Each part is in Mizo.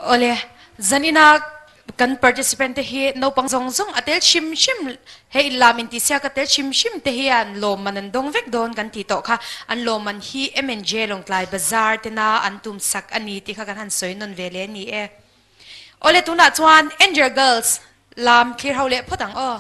Awle, zanina kan participant te hi naupang zawng zawng a tel hrim hrim, hei lam intihsiak a tel hrim hrim te hian lawmman an dawng vek dawn kan tih tawh kha. An lawmman hi MNJ Lawngtlai Bazar tena an tumsak a ni tih kha kan han sawi nawn ve leh a ni e. Awle, tunah chuan Angel Girls lam thlir ho leh phawt ang aw.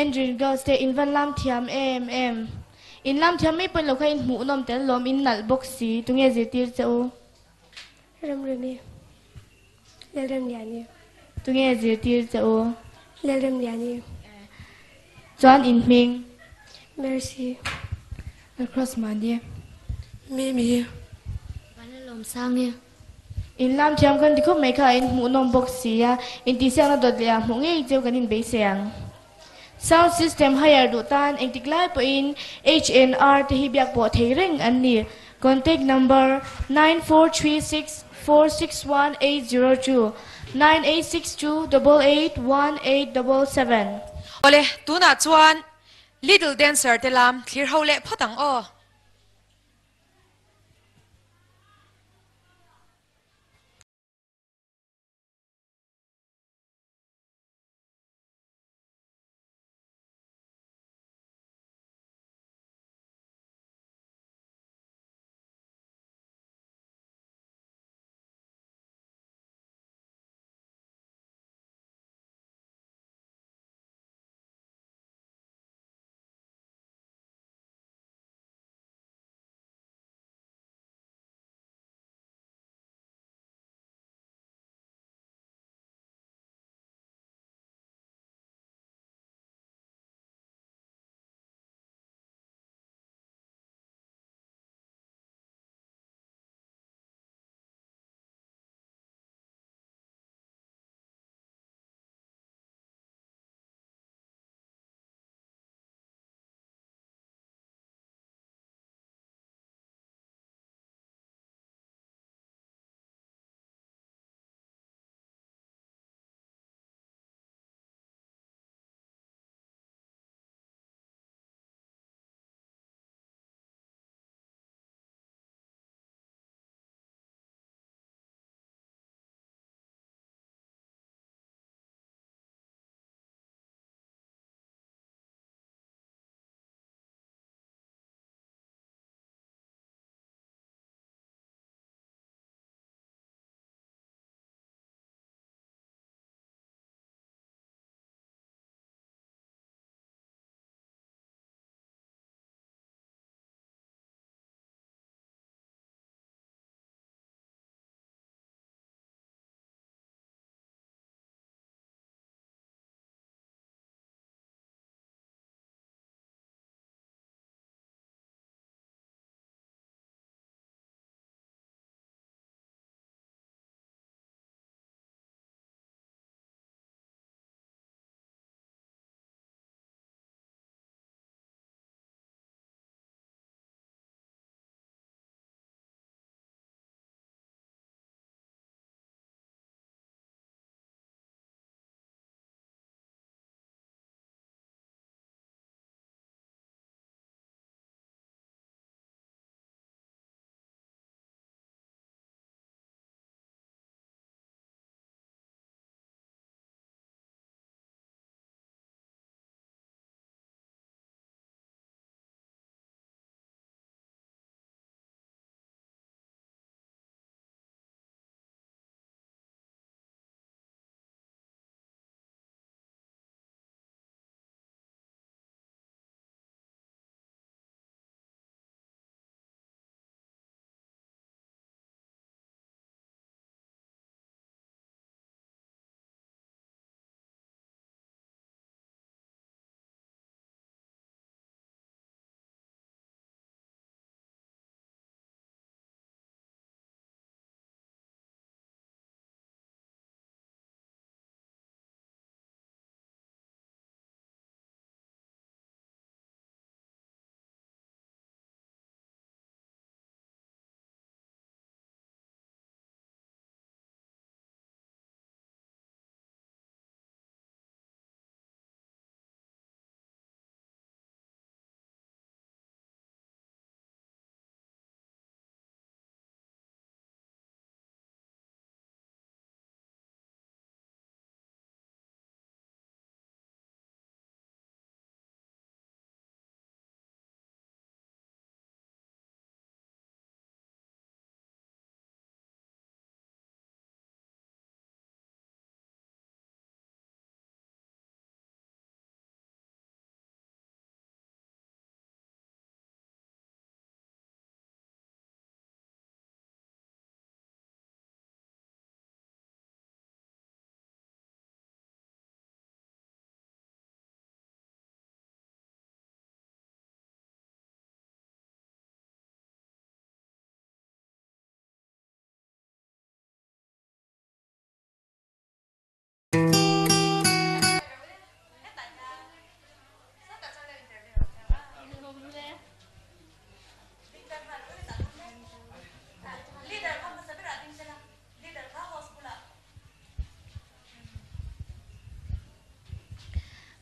Andrew Girls te in van lam thiam em em. In lam thiam mai pawn lo kha in hmuhnawm tel lawm in nalh bawk si. Tunge zirtir che u? Ramremi. Lalremliani. Tunge zirtir che u? Lalremliani. Chuan in hming? Mercy. Lacrosse Mani. Mimi. Vanlalawmsangi. In lam thiam kan ti khawp mai kha a in hmuhnawm bawk si a, intihsiakna dawt leh ah hmuh ngei cheu kan inbeisei ang. Sound system hire duh tan engtik lai pawhin HNR te hi biak pawh thei reng an ni. Contact number, 9436 461 802, 9862 88 1877. Awle, tunah chuan Little Dancer te lam thlir ho leh phawt ang aw.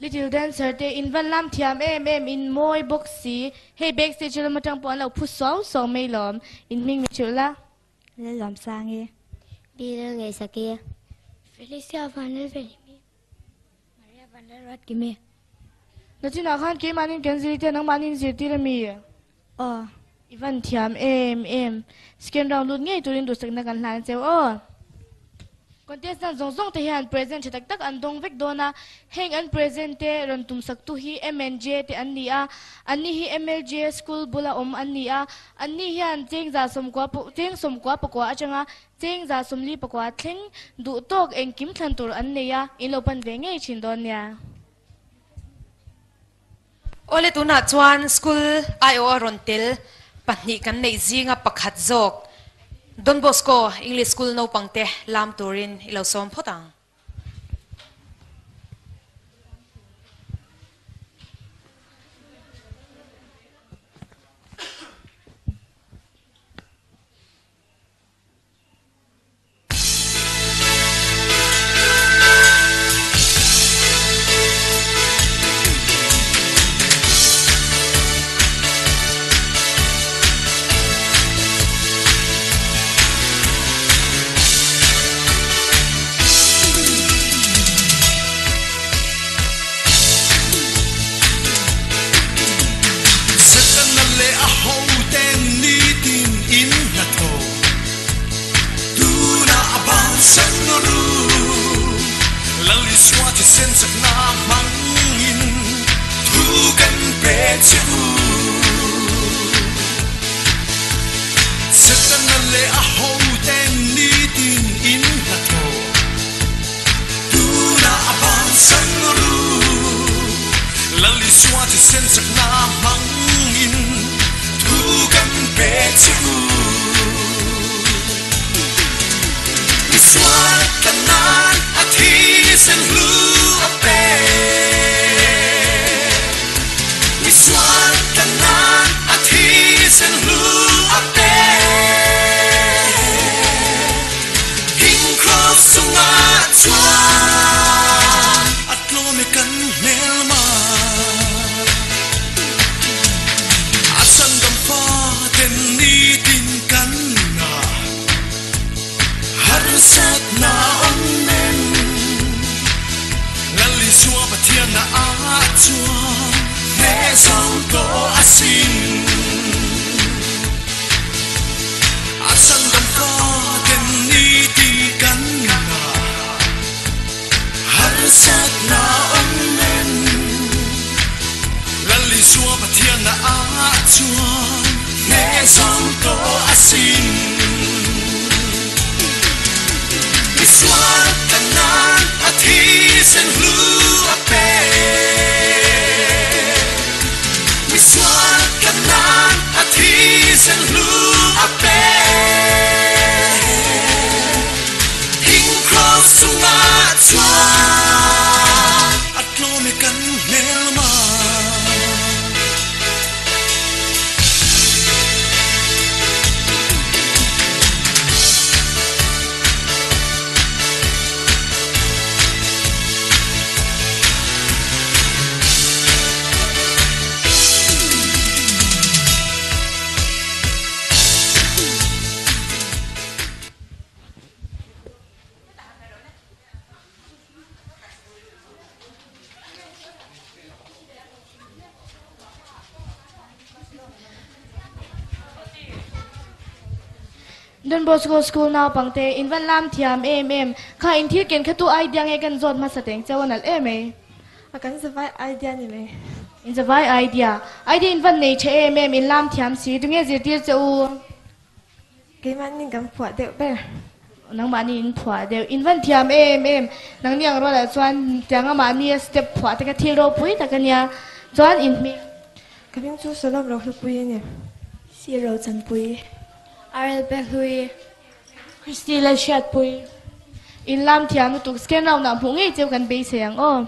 Little Dancer te in van lam thiam em em in mawi bawk si. Hei backstage lam atang pawh an lo phu suau suau mai lawm. In hming min hrilh la. Lalawmsangi. Pi Lalngaihsaki. Felicia Vanlalvenhimi. Maria Vanlalruatkimi. Nachinah khan keimahnin kan zirtir a, nangmahnin zirtir a mi? Aw. I van thiam em em. Second round lut ngei turin duhsakna kan hlan cheu aw. Contestant zawng zawng te hian present tha tak tak an dawng vek dawn a, heng an present te rawn tumsak tu hi MNJ te an ni a, anni hi MLJ school bula awm an ni a, anni hian cheng za sawmkua cheng sawmkua pakua atanga cheng za sawmli pakua thleng duh tawk engkim thlan tur an nei a, in lo pan ve ngei thin dawn nia. Awle tunah chuan school aiawh a rawn tel pahnih kan neih zinga pakhat zawk Don Bosco English School naupangte lam turin i lo sawm phawt ang. Setana leh a hoten nitin in hnathawh Tunah a bansan ru Lal Isua thisen chakna hmangin thu kan pe che u. Setana leh a hoten nitin in hnathawh Tunah a bansan ru Lal Isua thisen chakna hmangin thu kan pe che u. Isua tlan nan a thisen hlu a pe. Isua tlan nan a thisen hlu a pe. Hing cross chungah chuan a tlawm i kan hmelma. A chhandam faten nitin kan na harsatna awm nen Lal Isua Pathian na ah chuan hneh zo tawh asin. A chhandam faten nitin kan na Harsatna awm nen Lal Isua Pathian na ah chuan hneh zo tawh asin. Misual kan nan a thisen hlu a pe. Misual kan nan a thisen hlu a pe. King Cross chungah chuan a tlawm i kan hmelma. Don Bosco School naupangte in van lam thiam em em kha in thil ken kha tu idea nge kan zawt hmasa teng cheu a nalh em ei. A kan zavai idea ni mai. In zavai idea. Idea in van nei tha em em in lam thiam si tunge zirtir che u. Keimahni kan phuah deuh ber. Nangmahni in phuah deuh. In van thiam em em. Nangni ang rualah chuan tianga mahni a step phuah te kha thil ropui tak a nia. Chuan in hming. Ka hming chu Solom Rohlupui a ni. Sir Rochanpui. Arel Pehlui. Christy Lalhriatpui. In lam thiam lutuk. Second round ah hmuh ngei cheu kan beisei ang aw.